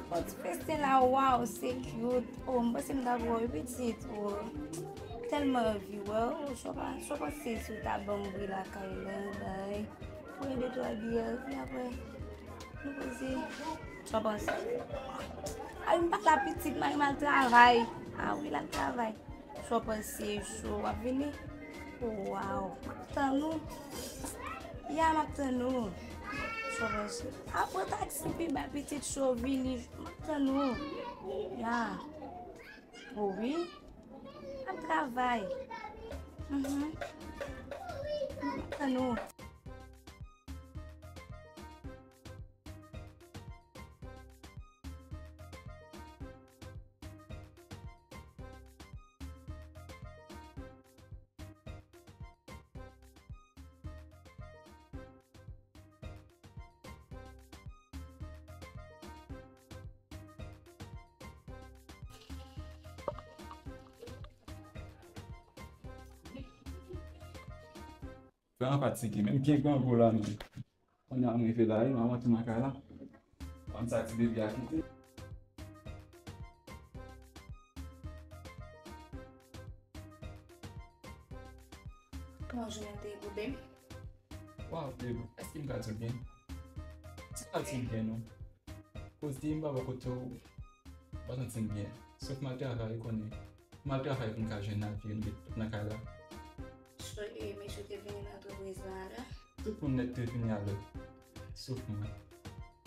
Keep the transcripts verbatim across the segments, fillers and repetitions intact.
Bon, ti festen la, waw, se cute. Oh, m panse m ta pran yon pitit. Oh, tèlman anvi wè w. Sa w pa, sa w panse si w ta ban m bri lakay la, bay? Pran de twa byè, epi apre, nou poze. Sa w panse? Ay, m pa la pitit, mari m al travay. Ah wi, l al travay. Sa w panse, Cho, w ap vini? Waw, m ap tann ou. Ya, m ap tann ou. Cho, m ap tann ou. Apre taksi pi ba pitit Cho vini. M ap tann ou. Ya. O wi. M ap travay. Mhm. M ap tann ou. Vrèman fatige, menm gen grangou la menm. Kounye a m rive la wi, m ap rantre nan kay la. Konn sa ti bebe a kite. Kòman jounen an te ye pou bebe? Waw, bebe, èske m ka di w byen? Se pa di w byen non. Kote m pa bò kote w, m pa santi m byen. Sof m al travay, ou konnen. M al travay pou m ka jwenn lavi, m gen tout nan kay la. So, e, mesye te vini nan antrepriz la, la? Tout moun nèt te vini alè. Sof mwen.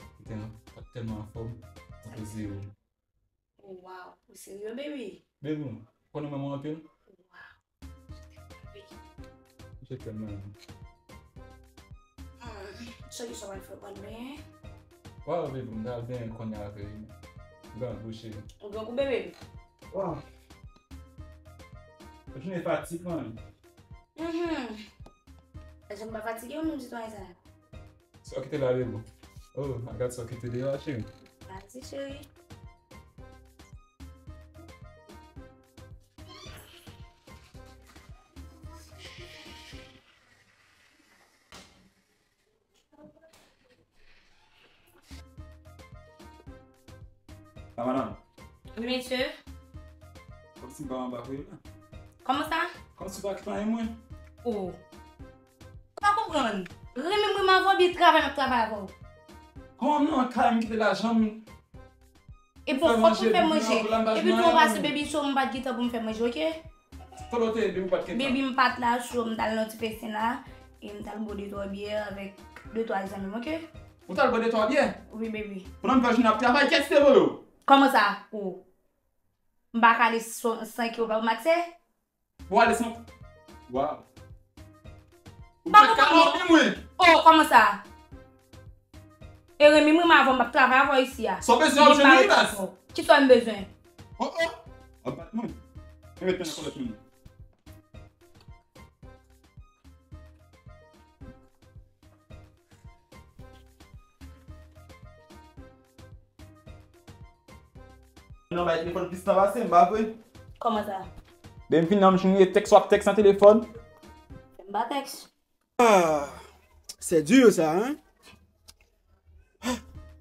Mwen te an, pa t tèlman anfòm. Mwen te zewo. Oh, waw, ou serye, baby? Baby, ou konnen mwen anpil? Waw, je t'aime, baby. Je t'aime, man. Hmm, so ki sa w al fè, w al benyen? Waw, baby, m t al benyen kounye a, baby. Grangou, cheri. Ou grangou, baby? Waw. Jounen fatig, man. Mhm. Èske m pa fatige ou menm, sitwayen sa? Sa w kite la, bebe? Oh, I got sa w kite deyò a, cheri. Mèsi, cheri. La, madanm. Wi, mesye. Kòmsi m pa anba kouri la. Kòman sa? Kòmsi w pa kite anyen mwen. Oh. M pa konprann. Renmen mwen m avè w, byen travay m ap travay avè w. Kòman nan kay m kite lajan m? Epi w fòk pou m fè manje. Epi tou w pase baby show, m pa t gen tan pou m fè manje, oke? Kote w te ye, baby, w pa t gen tan? Baby, m pa t la, show, m t al nan ti festen la. E m t al bwè de twa byè avèk de twa zanmi m, oke? Ou t al bwè de twa byè? Wi, baby. Pandan m fè jounen ap travay, kiyès ki te voye w? Kòman sa? Oh. M pa ka ale san, san ke w pa pou m aksè? Pou ale san. Waw. M pa konprann non. Mwen. Oh, kòman sa? E renmen mwen, m avè w, m ap travay avè w isi a. Sa w bezwen, w ap jwenn li, baz. Ki sa w bezwen? Oh, oh. W ap bat mwen. E mete nan kòlèt mwen. Nan bay telefòn plis tan pase m, pa vre? Kòman sa? Depi m vin nan, m jwenn tèks w ap tèks nan telefòn. M pa tèks. Ah, c'est dur ça, hein?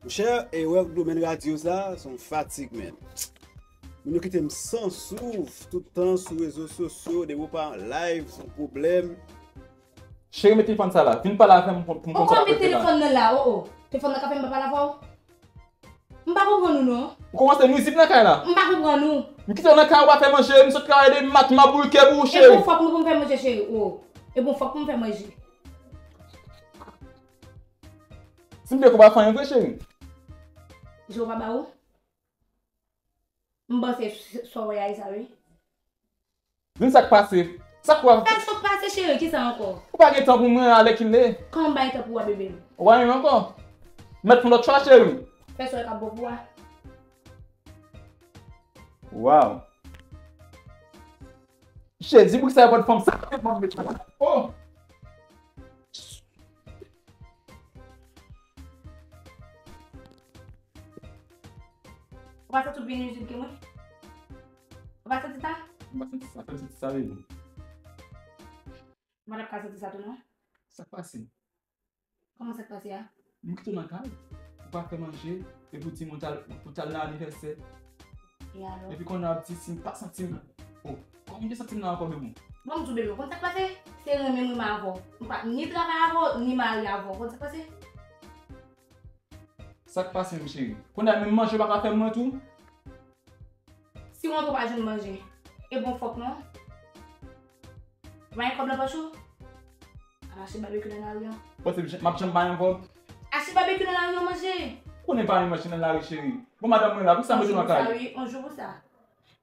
Monchè, e wè domèn radyo sa, se yon fatig, man. Moun yo kite m san souf, tout tan sou rezo sosyo, depi w pa an live, se yon pwoblèm. Cheri, met telefòn sa la. Vin pale avè m pou, pou m konn sa k ap rete la. Ou konn met telefòn nan la, oh, oh. Telefòn nan ka fè m pa pale avè w? M pa konprann ou non. Ou kòmanse nwizib nan kay la. M pa konprann ou. M kite w nan kay ou pa fè manje, m sot travay de maten m ap boule kè pou ou, cheri. E bon fòk nou pou m fè manje, cheri. Oh. E bon fòk pou m fè manje. Si m te konn pa fè anyen vre, cheri. Je w pa ba ou? M panse sa w wè a sa wi. Vin sa k pase. Sa k w ap fè? Sa k pase, cheri, kisa ankò? Ou pa gen tan pou mwen alèkile. Kòman m bay tan pou w a, bebe m? Ou pa menm ankò. Mèt fon lòt chwa, cheri. Fè sa w ka bon pou w a. Waw. Jezi, poukisa yo pran fanm sa? Oh! Ou pa santi w pi nwizib ke mwen? Ou pa santi sa? M pa santi sa, m santi sa, bebe. Mwen ap ka santi sa tou, non? Sa k pase? Kòman sa k pase a? M kite w nan kay, ou pa fè manje, Epi w di m ou t al, ou t al nan anivèsè. E alò? Epi kounye a w ap di si m pa santi m. Oh, kòman m te santi m nan ankò, bebe? Bon, m di w, bebe, w konn sa k pase? Se renmen m renmen avè w. M pa ni travay avè w, ni marye avè w. W konn sa k pase? Sa k pase, m cheri? Kounye a menm manje w pa ka fè mwen tou? Si w antre w pa jwenn manje, e bon fòk non. Ou pa gen kòb nan pòch ou? Al achte babekyou nan lari an. Panse m ap janm bay yon kòb? Achte babekyou nan lari an manje. Konnen pa gen manje nan lari, cheri. Bon, madanm mwen la, poukisa m rete nan kay? Yon jou pou sa, wi, yon jou pou sa.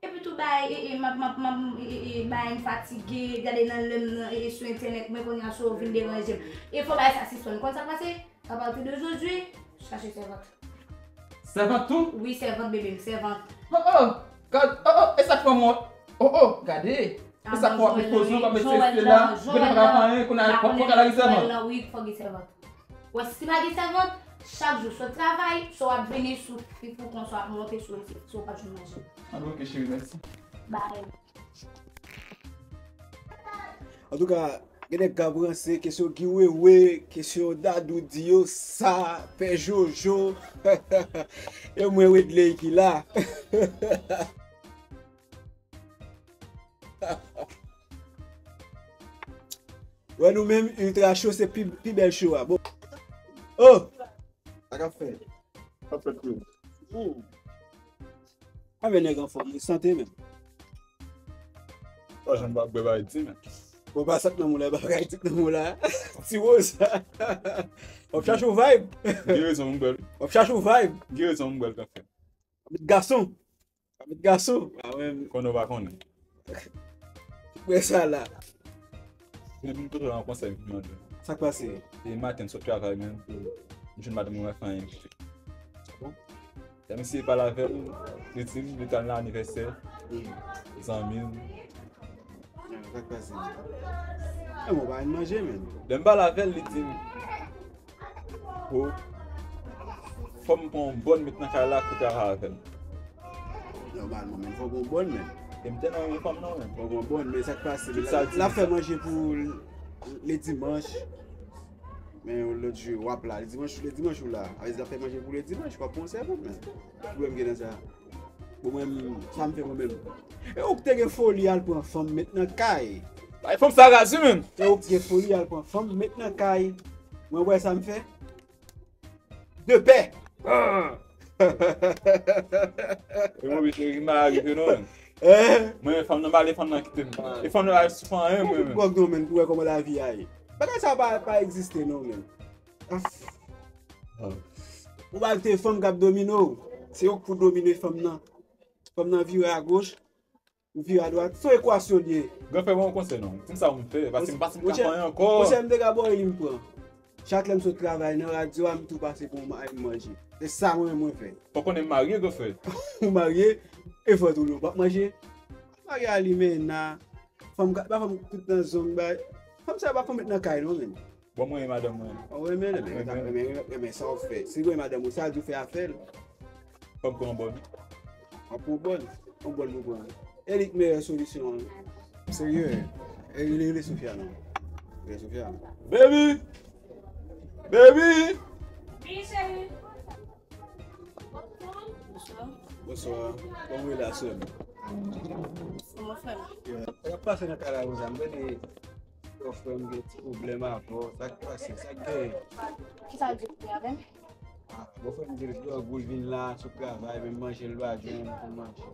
Epi tou bay, e, e, m ap, m ap, m ap, e, e, e, bay m fatige, gade nan lè m nan, e, e, sou entènèt, mwen kounye a so vin deranje m. E fò bay sa sispann. Konn sa k pase? Apati de jodi, chache sèvant. Sèvant tou? Wi, sèvant, bebe m, sèvant. Oh, oh, gad, oh, oh, e sa k fè mwen? Oh, oh, gade. E sa k fè w ap met poz nou, w ap met sesi la, gade pa ka fè anyen, kounye a fòk al lage sèvant. Wi, fòk gen sèvant. Wè, si pa gen sèvant, chak jou, swa w travay, swa w ap vini sou fi foukon, swa w ap monte sou, sou, swa w pa jwenn manje. Anben, ok, cheri, mèsi. Bye. Antouka, gen nèg k ap ranse, kesyon Guy Wewe, kesyon Dadou di yo sa, Pè Jojo. E mwen Wedley ki la. Wè nou menm, Ultra Show se pi, pi bèl show a. Bon. Oh! Sa k ap fèt? Sa k ap fèt, frè? Hmm. Anben nèg anfòm, wi, sante menm. Pa janm pa bwè bagay di, men. Bon, pa sa k nan mou la, pa bagay di k nan mou la. Ti Woz. W ap chache yon vibe. Gen rezon, m bwè l. W ap chache yon vibe. Gen rezon, m bwè l, kanfè. Met gason. Met gason. A, mwen. Konnen w pa konnen. Bwè sa la. Depi m kote w la, yon konsèy m mande. Sa k pase? E maten, m sot travay, men m jwenn madanm mwen fè anyen. Bon? Lè m eseye pale avè l, li di m li t al nan anivèsè zanmi l. Ah, sa k pase? E mwen pa vin manje, men. Lè m pale avè l, li di m, oh, fò m pran yon bòn met nan kay la pou travay avè l. Nòmalman, men fò w pran yon bòn, men. E m tèlman renmen fanm nan, men. Fò w pran yon bòn, men sa k pase? Tout sa l di m. L ap fè manje pou ledimanch. Men yon lòt jou, w ap la. Ledimanch, ledimanch ou la. Avè di l ap fè manje pou ledimanch, w ap pran yon sèvant, men. Ki pwoblèm gen nan sa? Bon, mwen menm, sa m fè mwen menm. E ou k te gen foli al pran fanm met nan kay. Bay fanm sa raz, wi, menm. E ou k te gen foli al pran fanm met nan kay. Mwen wè sa m fè. De pè. Ah! E mwen oblije remari, non, menm. Eh? Mwen, fanm nan, m pa vle fanm nan kite m. E fanm nan pa sou fanm anyen, mwen, menm. Gwòg non, menm, pou wè kòman lavi a ye. Bagay sa pa, pa egziste, non, menm. Ah. Ou pa te fanm k ap domine w. Se ou k pou domine fanm nan. Fanm nan vire agoch, ou vire adwat. Se yon ekwasyon l ye. Granfrè, ban m yon konsèy non. Di m sa pou m fè, paske m pa santi m ka fè anyen ankò. Konsèy m te ka ba w, li m pran. Chak lè m sot travay nan radyo a, m tou pase pou m al manje. Se sa mwen, mwen fè. Fò konnen m marye, granfrè. Ou marye, e fò tou nou p ap manje. Marye a li men na. Fanm ka, pa fanm tout nan zong bay. Fanm sa yo pa fanm met nan kay non, men. Bon, mwen renmen madanm mwen. Ou renmen l, men, renmen, renmen, renmen sa w fè. Si w renmen madanm ou, sa di w fè afè l. Fò m pran yon bòn. W ap pran yon bòn? Yon bòn pou pran. E li k meyè solisyon an. Serye? E li rele Sofia non. Rele Sofia. Baby! Baby! Wi, cheri. Bonswa. Bonswa. Kòman w ye la, sè m? Kòman frè m? Yeah. Sa k ap pase nan kay la, Rosa? M tande bòfrè m gen ti pwoblèm avè w. Sa k pase? Sa k genyen? Kisa l di pou fè avè m? Ah, bòfrè m di l grangou l vin la sou travay, menm manje l pa jwenn pou manje.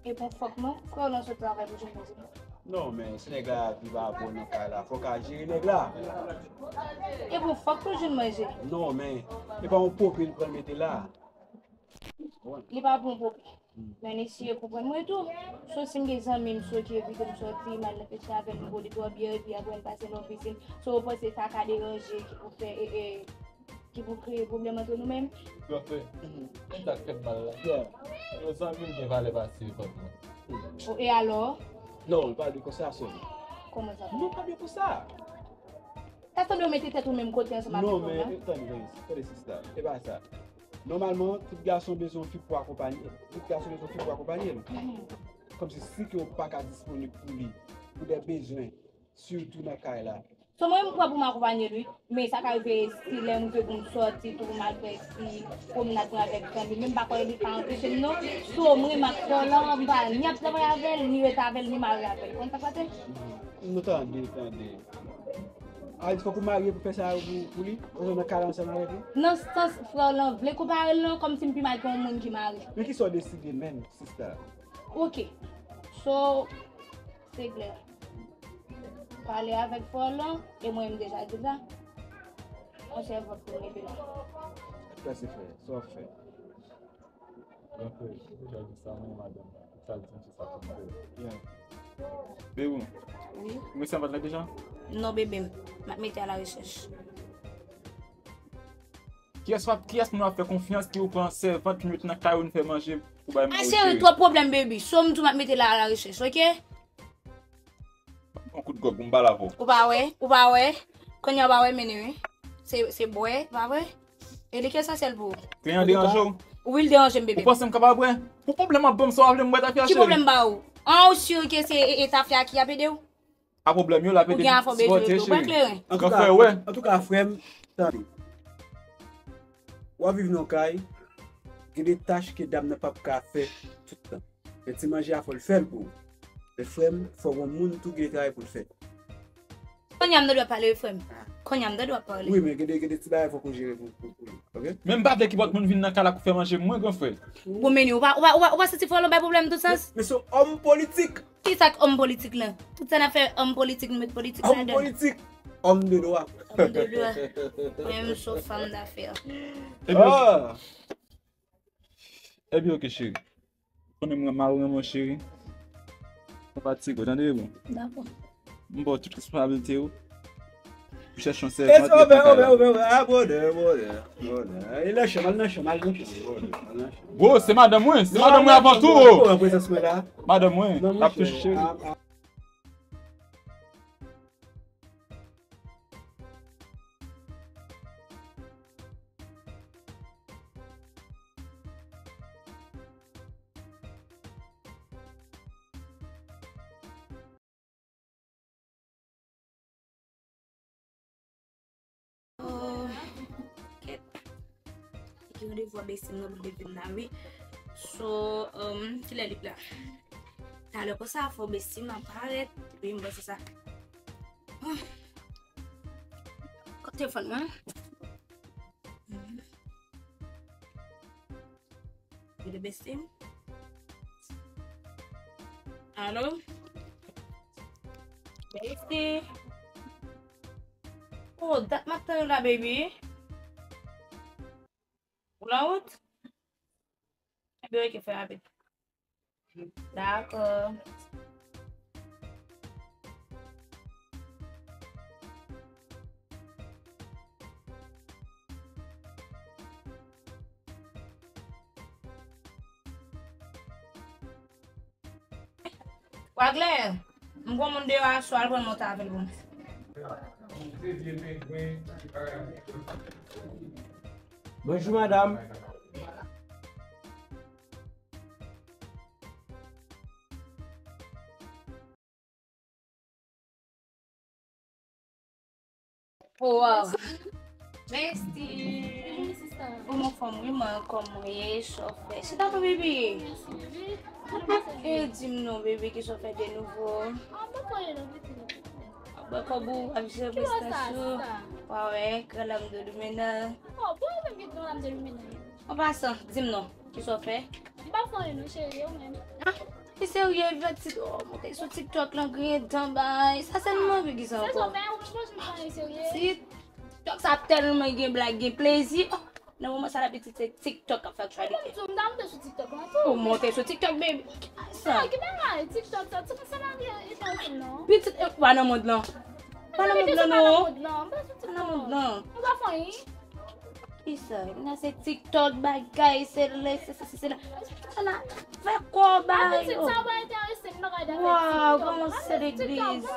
E bon, fòk non, frè w lan sot travay pou jwenn manje. Non, men si nèg la viv avè w nan kay la, fò w ka jere nèg la. E bon, fòk pou jwenn manje. Non, men e pa yon pope l pran mete la. Li pa bon pope. Men eseye konprann mwen tou. Sou si m gen zanmi m sou ki envite m sòti, m al nan fèt avè l, m bwè de twa byè, epi apre n pase nan yon pisin. So, ou panse sa ka deranje ki pou fè, e, e, ki pou kreye pwoblèm ant nou menm? Granfrè, konn sa k fè m mal la? Yeah. Yon zanmi m gen valè pase fanm nan. Oh, e alò? Non, li pa dwe konsa, sè m. Kòman sa? Non, pa dwe konsa. Sa sanble w mete tèt ou menm kote ansanm avèk fanm nan. Non, men, tande, tande, sista. E pa sa. Nòmalman, tout gason bezwen yon fi pou akonpanye l. Tout gason bezwen yon fi pou akonpanye l. Mhm. Kòmsi si ke w pa ka disponib pou li, pou de bezwen, sitou nan kay la, So mwen m pran pou m akonpanye l wi. Men sa ka rive si lè m rive pou m sòti tou pou m al fè ti pwomnad mwen avèk zanmi m, men m pa kwè li ka anpeche m non. So mwen m ak Fòlan m pa ni ap travay avè l, ni rete avè l, ni mare avè l. Konn sa k pase? Nou tande, tande. A di fòk ou marye pou fè sa pou, pou li? Ou nan kay la ansanm avèk li? Nan sans Fòlan vle konpare l lan, kòmsi m pi mal ke yon moun ki mare. Men kisa w deside menm, sista? Ok. So, se klè. Pale avèk Fòlan, e mwen m deja di sa. Yon sèl vòt pou mete la. Sa se fè, sa w ap fè. Donk, Jodi sa mwen madanm, sa di se sa pou mwen. Yeah. Bebou, Wi. ou gen sèvant la deja? Non, bebe m. M ap mete a la rechèch. Kiyès w ap, kiyès moun w ap fè konfyans ki ou pran sèvant pou mete nan kay ou, vin fè manje pou bay A manje? Cheri, twòp pwoblèm, baby. So m tou m ap mete la a la rechèch, ok? Yon kout gòg pou m pale avè w. Ou pa wè? Ou pa wè? Kounye a ou pa wè mennen wi. Se, se bwè, pa vre? E li ki esansyèl pou ou. Kliyan deranje w? Wi, l deranje m, Ou bebe. Panse m kapab bwè? Pou pwoblèm ap ban m, sa w ap vle m bwè ta fè a, Ki cheri? Pwoblèm ba ou? An ou si ke se e, e tafya ki ap ede w? A pwoblèm yo, l ap Ou ede gen m afè bezwen sipòte, yo tou. Ou pa cheri. kleren? Antouka, Gran frè, wè. Antouka, frè m, tande. W ap viv nan kay, gen de tach ke dam nan p ap ka fè tout tan. Men ti manje a fò l fè l pou ou. Men frè m, fò gon moun tou ki travay pou l fè. Kounye a m nan dwa pale, wi, frè m. Kounye a m nan dwa pale. Wi, men gen de, gen de ti bagay fò kou jere pou, pou, pou li. Ok? Men m pa vle ki pòt moun vin nan kay la pou fè manje m, mwen, gran frè. Bon, men ou pa, ou pa, ou pa, ou pa santi Fòlan bay pwoblèm tout sans? Men se yon òm politik. Ki sa k òm politik lan? Tout sa n ap fè òm politik, nou met politik Òm ladan. Politik. Òm de dwa. Òm de dwa. Mwen, m se yon fanm dafè. Ebyen, Ah. Ebyen, ok, cheri. Konnen mwen, mari mwen, cheri. Sa pa ti gwo, tande, bon. Dakò. M ba w tout responsablite yo. Pou chèche yon E sèvant. se ouvè, ouvè, ouvè, ouvè. Ah, bonè, bonè, bonè. E nan chanm, al nan chanm, al nan chanm. Bonè, al nan chanm. Bro, se madanm mwen, se madanm mwen avan tou. Ou an prezans mwen la. Madanm mwen, Non, l ap monchè, touche cheri. Ah, ah. Oh, kèt. Ki randevou a besti m nan pou l te vin la, wi. So, um, kilè li la? Talè konsa, fò besti m nan parèt. Wi, m panse sa. Ah. Kot telefòn mwen? Mhm. Rele besti m. Alo? Besti. Oh, dat m ap tann ou la, baby. Ou la wout? Ebyen, ok, fè rapid. Dakò. Wagler, m gon moun deyò a, so al pran l monte avè l pou mwen. Bonjou madanm. Wow. Besti. Ou anfòm wi, mwen kòman w ye, sa w fè? Chita non, baby. E di m non, baby, kisa w fè de nouvo? Bwè kòb ou, ap jere prestans ou. Wa wè, gran lam de limenal. An pasan, di m non, kisa w fè? M pa fè anyen non, cheri, e ou menm? Ah, li serye, vè ti, oh, monte sou TikTok lan, griyen dan bay. Sa sèlman, wi, ki sa ankò? Ti TikTok sa tèlman gen blag, gen plezi. Oh, nan moman sa la, pitit, se TikTok k ap fè aktyalite. Ou monte sou TikTok, baby. Sa. Pitit, eh, pa nan mond lan. Pa nan mond lan, non. Pa nan mond lan. Kisa? Nan se TikTok, bagay, se lè, se se, se la. Ala, fè kò bagay yo. Waw, kòman se legliz?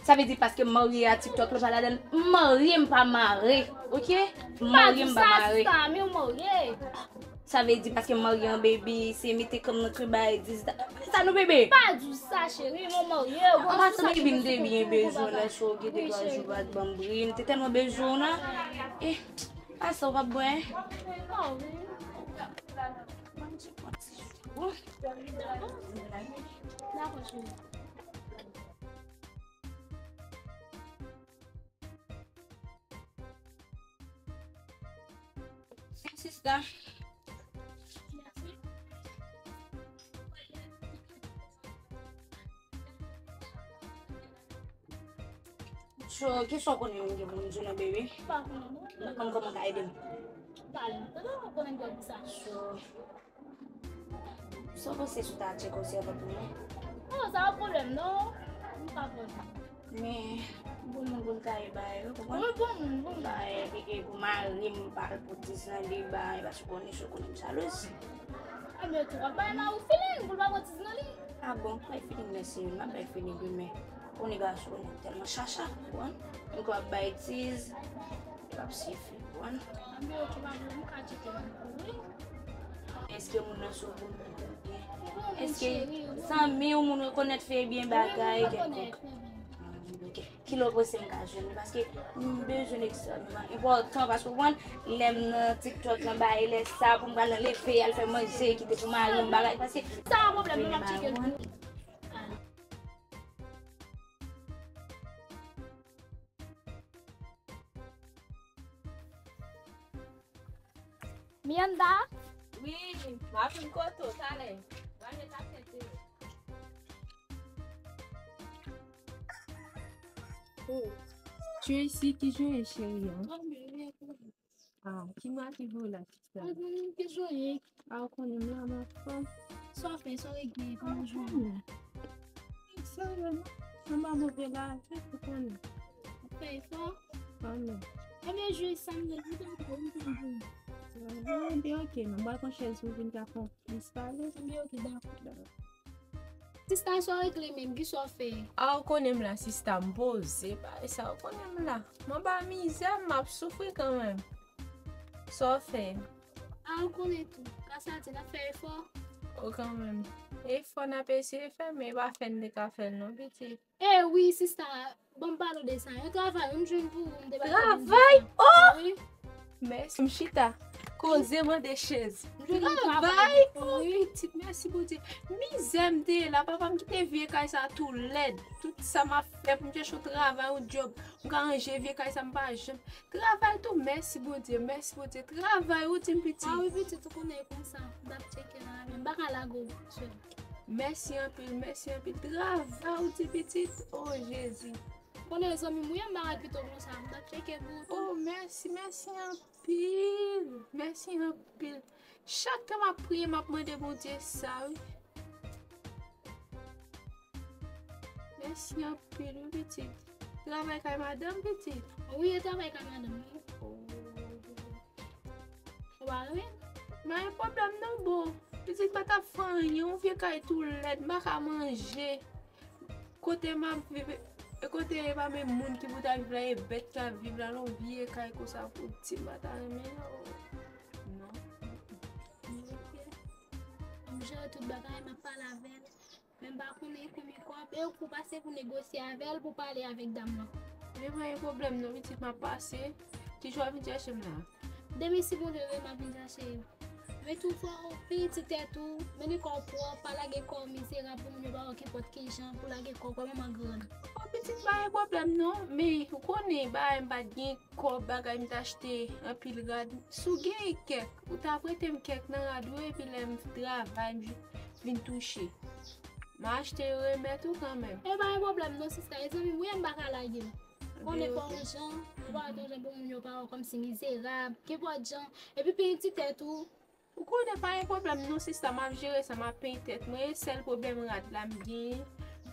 Sa vle di paske m marye a TikTok la pa ladan l. M marye, m pa mare. Ok? M marye, m pa mare. Sa vle di paske m marye an baby, se mete kan m nan twi bay dis. Sa nou bebe? Pa di sa, cheri, mwen marye. An pasan, baby, m te byen bezwen w nan cho, gen de twa jou pa t ban m bri. M te tèlman bezwen w nan. Eh, pa sa, w p ap bwè? Bon. Sista. So, kisa w konnen m gen pou m di w nan, baby? Pa konnen, non. Kòman, kòman w ka ede m? Pale. Kòman w konnen m gen pou sa? So, Sa w panse si w ta tcheke yon sèvant pou mwen? Oh, sa pa pwoblèm, non. M pa pwoblèm. Men, bon moun pou m ta ye bay, ou konprann? Wi, bon moun, bon moun. Bay, e, e pou mari m, m pa al pou dis nan li bay, paske w konnen, si w konnen m salouz. Ebyen, tou, w ap bay mari w feeling, pou l pa pran dis nan li. Ah bon, bay feeling, mèsi, m ap bay feeling, wi, men, konnen gason, konnen tèlman chacha, ou konprann? M kwè ap bay dis, l ap sifi, ou konprann? Ebyen, ok, pa pwoblèm, m ka tcheke l pou ou, wi. Èske moun nan se yon bon moun oubyen? Èske zanmi w, moun rekonèt fè byen bagay kèlkonk? Ah, ok. Kilè w panse m ka jwenn li? Paske m bezwen li ekstrèmman enpòtan, paske w konprann, lè m nan TikTok lan, bay lè sa pou m pral nan leve, al fè manje, kite pou mari m bagay, paske sa pa pwoblèm, non, m ap tcheke l pou ou. Miranda? Wi, m ap vin kote w talè. M ap vin kote w. Oh, Tracy, ki jan w ye, cheri an? Ah, ki mwa ki vou la, sista? Mwen ki jan w ye? Ah, ou konnen m la, m anfòm. Sa w fè, sa w regle, kòman w jwenn? Sa yo, non? Anba move la, se pou konnen. Ou fè efò? Anmen. Ebyen, jwe sa m vle, m tann ou, m tann ou. Ebyen, ok, non, m pral pran chèz pou vin ka fè yon plis pale. Ebyen, ok, dakò. Sista, sa w regle menm, kisa w fè? A, ou konnen m la, sista, m poze, bagay sa, ou konnen m la. M anba mizè, m ap soufri kanmenm. Sa w fè? A, ou konnen tou. Ka sa di, n ap fè efò. O, kanmenm. Efò n ap eseye fè, men e pa fè n te ka fè l non, pitit. E wi, sista, ban m pale w de sa. Yon travay, wi, m jwenn pou ou, m te pral di w sa. Travay? Oh! Wi. Mèsi, m chita. Koze mande chèz. M jwenn yon travay. Travay? Oh, wi. Pitit, mèsi, Bondye. Mizè m te ye la, papa m kite vye kay sa tou lèd. Tout sa m ap fè pou m chèche yon travay, yon djòb. M ka ranje vye kay sa, m pa janm. Travay tou, mèsi Bondye, mèsi Bondye. Travay, ou di m pitit. A wi, pitit, ou konnen e konsa. M t ap tcheke nan avyon. M pa ka lage w sèl. Mèsi anpil, mèsi anpil. Travay, ou di pitit. O Jezi. Konnen zanmi m, wi, m pa ka kite w konsa. M t ap tcheke pou ou tou. O, mèsi, mèsi anpil. Mèsi anpil. Chak tan m ap priye, m ap mande Bondye sa, wi. Mèsi anpil, wi, pitit. Travay kay madanm, pitit? Wi, e travay kay madanm, wi. O. Ou pa renmen? Pa gen pwoblèm, non, bon. Pitit pa t ap fè anyen, yon vye kay tou lèd, m pa ka manje. Kote m ap viv, e kote e pa menm moun ki pou ta viv la, e bèt k ap viv la, nan yon vye kay konsa pou di m pa ta renmen, non. Non. M jere tout bagay, m ap pale avè l. Men m pa konnen konbyen kòb, e ou pase pou negosye avè l, pou pale avèk dam nan. Men pa gen pwoblèm non, pitit, m ap pase. Ki jou w ap vin chèche m la? Demen, si Bondye vle, m ap vin chèche yo. Men tou fò w peye ti tèt ou, mennen kò w pwòp, pa lage kò w mizerab pou moun yo pa wè w kenpòt ki jan, pou lage kò w kwè manman grann. O, pitit, pa gen pwoblèm non, men ou konnen bagay m pa t gen kòb bagay m t achte anpil rad. Si w gen kèk, ou ta prete m kèk nan rad ou, epi lè m travay, m vin touche. M achte yo remèt ou kanmenm. E pa gen pwoblèm non, sista. E zanmi m, wi, m pa ka lage l. Konnen pa yon jan, ou pa wè yon jan pou moun yo pa wè w kòmsi mizerab, kenpòt jan. Epi peye ti tèt ou. Ou konnen pa gen pwoblèm non, sista, m ap jere sa, m ap peye tèt mwen. E sèl pwoblèm rad la m genyen,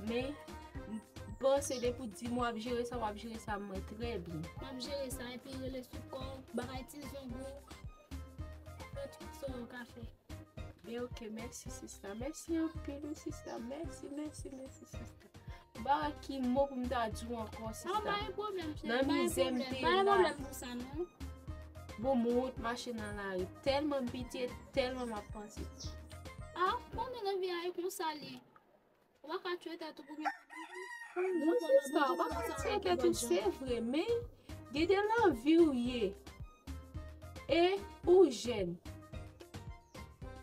men m panse depi w di m w ap jere sa, w ap jere sa mwen trè byen. M ap jere sa, epi rele sou kò w, bagay ti zongou, fè tout sa w ka fè. Byen, ok, mèsi, sista. Mèsi anpil, wi, sista. Mèsi, mèsi, mèsi, sista. M pa wè ki mo pou m ta di w ankò, sista. A, pa gen pwoblèm, cheri, pa gen pwoblèm. Nan mizè m te la. Pa gen pwoblèm pou sa, non. M pou m wont mache nan lari. Tèlman m pitye, tèlman m ap panse. A, konnen nan vi a e konsa l ye. Ou pa ka tchwe tèt ou pou gen. Non, sista, ou pa ka tchwe tèt ou, se vre, men gen de nan vi w ye. E ou jèn.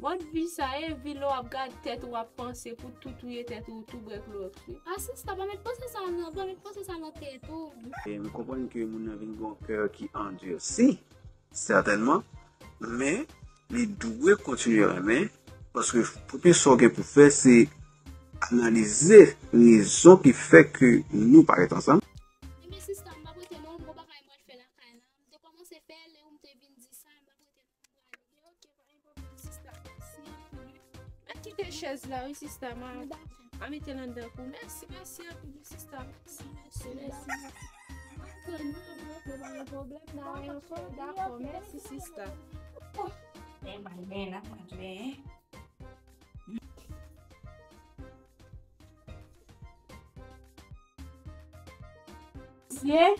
Mòd vi sa e vi lè w ap gade tèt ou, w ap panse pou tou touye tèt ou, tou bwè klowòks wi. A sista, pa met panse sa nan, pa met panse sa nan tèt ou. E m konprann ke moun nan vin gen yon kè ki andisi, sètènman, men li dwe kontinye renmen, paske premye sa w gen pou fè, se analize rezon ki fè ke nou pa ret ansanm. Ebyen, sista, m p ap rete non, m gon bagay m pral fè lakay la. M te kòmanse fè l e ou m te vin di sa, m p ap rete non, m prale. Ok, pa gen pwoblèm, sista. Mèsi anpil, wi. Mèt kite chèz la, wi, sista. M a, m a mete l anndan pou ou. Mèsi, mèsi anpil, wi, sista. Mèsi, mèsi, mèsi. Dakò, dakò. Mèsi, sista. Byen, byen, byen, byen. Mesye,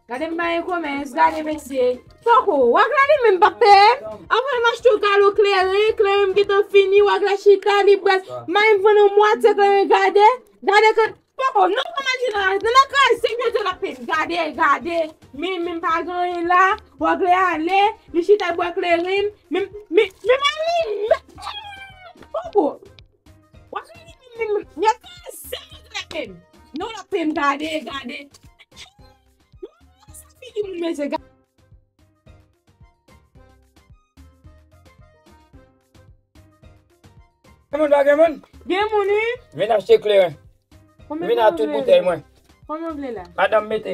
gade m bay yon komès, gade mesye. Poko, w a gade menm pa peye m. Apre m achte yon kado kleren, kleren m gentan fini, w a gade chita, li près. May m vann yon mwatye kleren, gade, gade kan, poko, non, kòman di la, nan nan kay, se byen de la peye m. Gade, gade, men, men m pa gen anyen la, w a gade ale, li chita bwè kleren m, men, men, men mari m, poko. W ap vini menm, menm, menm, nèg la se mwen k ap peye m. Non, l ap peye m, gade, gade. Sa figi moun mesye, gade. Gen moun pa gen moun? Gen moun, wi. Vin achte kleren. Vin a tout boutèy mwen. Konbyen w vle la? Madanm, mete.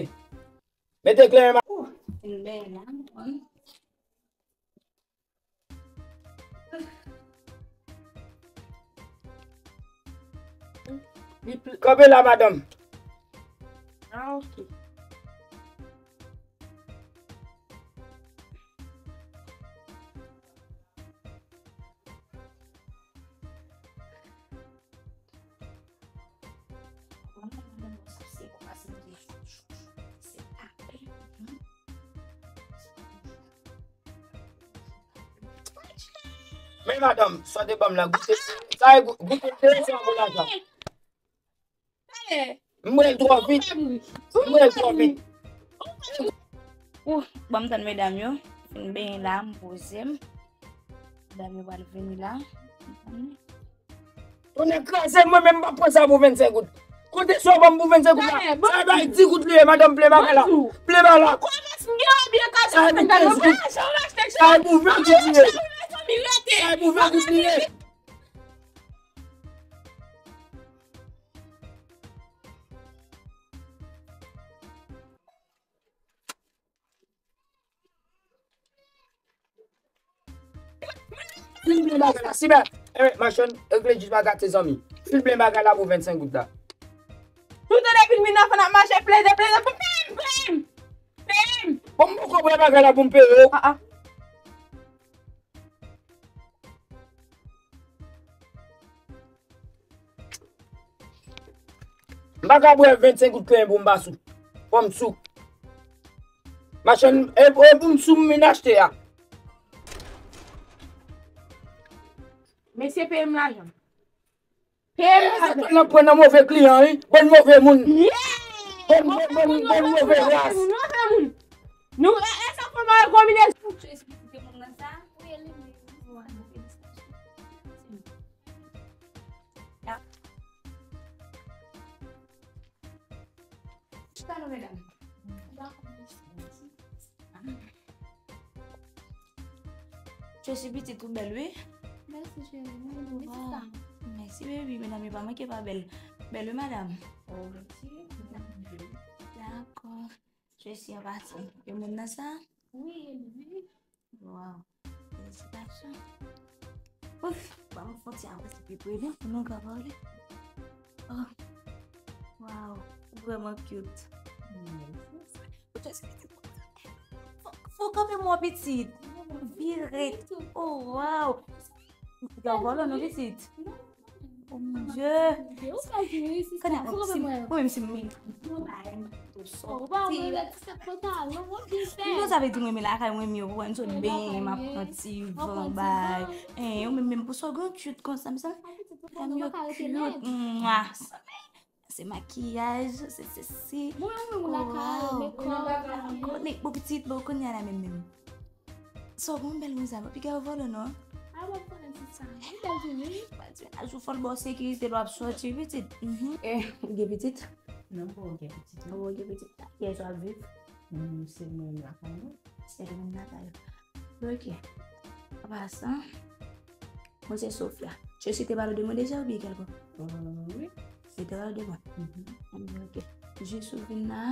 Mete kleren, ma. Ou fin bèl la, wi. Kanpe la, madanm. Ah, ok. Men madanm, sa w te ban m la, goute. Sa e gou-, goute te se anboulaj la. M bwè l twò vit. M bwè l twò vit. Ou, ban m tann medam yo. Fin benyen la, m poze m. Medam yo pral vini la. Tonnè kraze m, mwen menm m p ap pran sa pou vennsenk goud. Kote sa w ban m pou vennsenk goud la? Sa bay di goud li ye, madanm, plen bagay la. Plen bagay la. Sa bay kenz goud. Sa bay pou ven goud li ye. Sa bay pou ven goud li ye. Fin byen bagay la, si byen. Eh, machann, regle jis pa gate zanmi. Fin byen bagay la pou vennsenk goud la. Tout an depi m vin nan fè n ap mache plede, plede, peye m, peye m, peye m. Bon, m poko pran bagay la pou m peye w. Ah, ah. M pa ka bwè vennsenk goud kleren pou m pa sou. Fò m sou. Machann, e, e pou m sou m vin achte a. Mesye, peye m lajan. Peye m lajan. Nan pran nan move kliyan, wi. Bann move moun. Bann, bann, bann, bann move ras. Move moun. Nou, e, e sa fò mwen konbine. Chita non, medam. Tracy pitit ou bèl, wi. Mèsi, cheri. Mèsi, sista. Mèsi, baby. Medam yo pa manke pa bèl. Bèl, wi, madam. Oh, mèsi. Dakò. Tracy an pati. E moun nan sa? Wi, e li. Waw. Felisitasyon. Ouf, ban m fon ti avanse pi pre non pou nou ka pale. Oh. Waw, ou vrèman cute. Fò, fò w kanpe mwen pitit. Vire. Oh, waw. Ou te vòlò non pitit. Oh mon Dieu. Ou pa jwe, sista. Konnen, si mwen menm si mwen. Ou pa wè ti sèt pantalon, w ap byen fè. Non, sa vle di mwen renmen lakay, mwen renmen yo, mwen sot benyen, m ap pran ti van, bay. Eh, ou menm, menm pou sa w gen cute konsa, m santi fèm yo cute. Mwa, se makiyaj, se sesi. Mwen, mwen, mwen lakay, mekòp. Konnen, bon pitit, bon, kounye a la menm, menm. Sa w gen yon bèl moun sa, piga yo vòlò non. A w ap konnen ti sa. Li bèl tou wi. Mennaj ou fò l ba w sekirite lè w ap sòti wi pitit. Mhm. Eh, ou gen pitit? Non, m poko gen pitit non. Ou poko gen pitit. Kiyès w ap viv? Hmm, se mwen menm lakay mwen. Se li menm lakay ou. Ok. An pasan, mwen se Sofia. Chelsea te pale de mwen deja oubyen kèlkò? Euh, wi. Li te pale de mwen. Mhm. Ok. Jis ou vin la,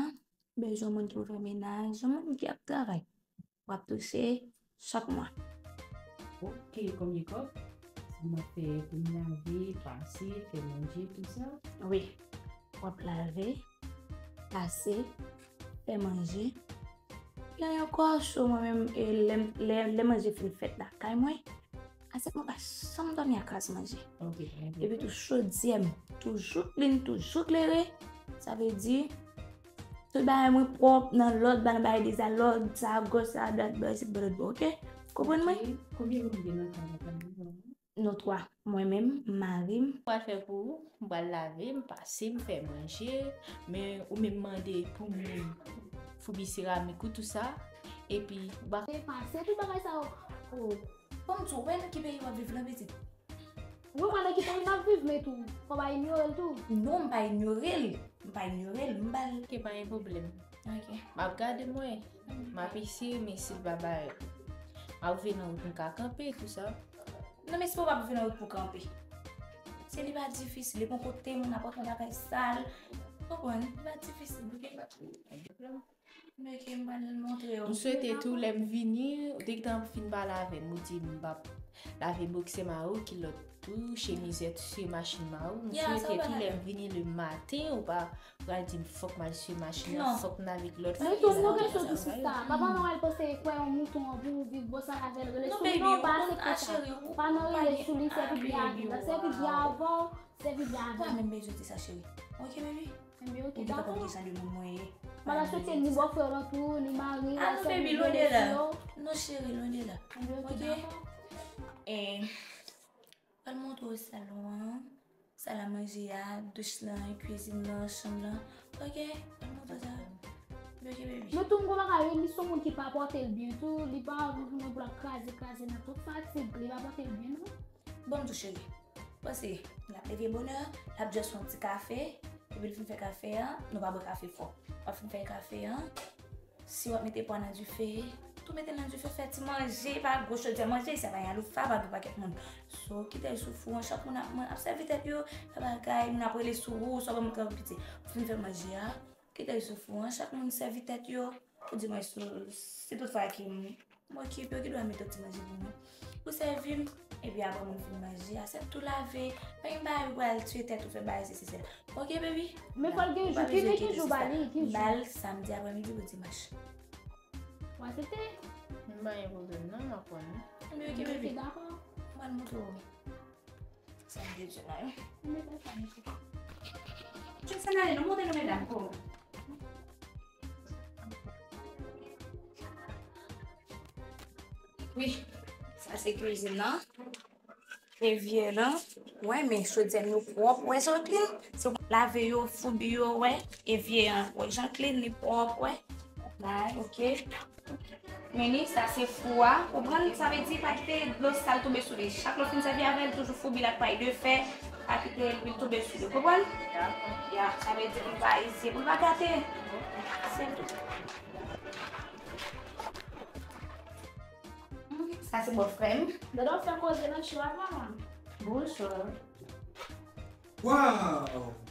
bezwen yon moun ki pou fè mennaj, yon moun ki ap travay. W ap touche chak mwa. Ok, konbyen kòb? Sa m ap fè pou m lave, pase, fè manje, tout sa? Wi. W ap lave, pase, fè manje. Gen yon kò cho mwen menm, e lè, lè, lè manje fin fèt lakay mwen, asyèt mwen pa janm dòmi ak kras manje. Ok, ok. Epi tou chodyè m toujou klin, toujou klere. Sa vle di, tout bagay mwen pwòp, nan lòd, pa nan bagay dezalòd, sa a gòch, sa a dwat, bò isit, bò lòt bò, ok? Konprann mwen? Ok. Konbyen moun gen nan kay la? Nou twa. Mwen menm, mari m. M pral fè pou ou, m pral lave, m pase, m fè manje, men ou menm mande pou moun foubi seramik ou tout sa, epi ou pa. Se pase tout bagay sa yo. Oh. Bon, m di w, wè nan ki peyi w ap viv lan pitit? Wi, mwen nan ki peyi m ap viv, men tou, fò w pa inyore l tou. Non, m pa inyore l. M pa inyore l, m ba l. Ok, pa gen pwoblèm. Ok. M ap gade mwen. M ap eseye, men si l pa parèt, m ap veye nan wout m ka kanpe, tout sa. Non, men si w ap veye nan wout pou kanpe. Se li pa difisil, li pran kote moun ap rantre nan kay sal. Konprann, li pa difisil, ok? Ok, m pral montre w. M swete tou lè m vini, ou te gentan fin pale avè m, ou di m p ap lave boksè mari w, kilòt tou, chemizèt sou machin mari w. M swete tou lè m vini le maten, ou pa pral di m fòk m al sou machin nan, fòk m lave kilòt. Men tou, m gen kesyon pou sista. Papa mwen al panse kwè yon mouton an pou ou viv bò sa avè l, rele sou li non, pa aksepte sa. Pa nan rele sou li, sèvi byen avè l. Sèvi byen avè w, sèvi byen avè l. Ou pa menm bezwen di sa, cheri. Ok, baby? Ebyen, ok, dakò. Ou gentan konn ki jan de moun mwen ye. M pa ta swete ni bòfrè w lan tou, ni mari w. Ah non, baby, lwen de la. Non, cheri, lwen de la. Ebyen, ok, dakò. E, pral montre w salon an, sal a manje a, douch lan, kwizin nan, chanm lan. Ok, pral montre w sa. Ebyen, ok, baby. Men tou, m gon bagay, li se yon moun ki pa pòte l byen tou, li pa anvi pou mwen pou l ap kraze, kraze nan tout fatig, li pa pòte l byen, non. Bon, m di w, cheri. Panse, l ap leve bonè, l ap just fè yon ti kafe, epi l fin fè kafe a, nou pa bwè kafe fò. W ap fin fè kafe a, si w ap mete pwa nan dife, tou mete l nan dife, fè ti manje, pa gwo chodyè manje, sa pa gen aloufa, pa gen pakèt moun. So, kite l sou fou an, chak moun ap, ap sèvi tèt yo, fè bagay, moun ap rele sou ou, sa w pa montre anpiti. Ou fin fè manje a, kite l sou fou an, chak moun sèvi tèt yo, pou di mwen si, si tout fwa ki m, m okipe, yo ki dwa mete yon ti manje pou mwen. Ou sèvi m, epi apre moun fin manje, asyèt tou lave, pa gen bagay ou pral tiye tèt ou fè bagay sesi sèla. Ok, baby? Men fò l gen jou, ki jou ba li, ki jou? Ba l samdi aprèmidi pou dimanch. Ou aksepte? M pa gen pwoblèm non, m ap pran li. Ebyen, ok, baby. Dakò. M pral montre w. Sa m te di la yo. Jèn sa n ale, nou monte nou medam ko. Wi, sa se kwizin nan. Evye lan. Wè, men chodyè m yo pwòp, wè jan klin. Se lave yo, foubi yo, wè. Evye an, wè jan klin, li pwòp, wè. Ok. Men li, sa se fou a. Ou konprann? Sa vle di, pa kite dlo sal tonbe sou li. Chak lè w fin sèvi avè l, toujou foubi l ak pay de fè. Pa kite lwil tonbe sou li. Ou konprann? Ya, sa vle di pou l pa ize, pou l pa gate. Se tou. Hmm, sa se bòfrè m. Dada w fè koze nan cho a, manman. Bonswa. Waw!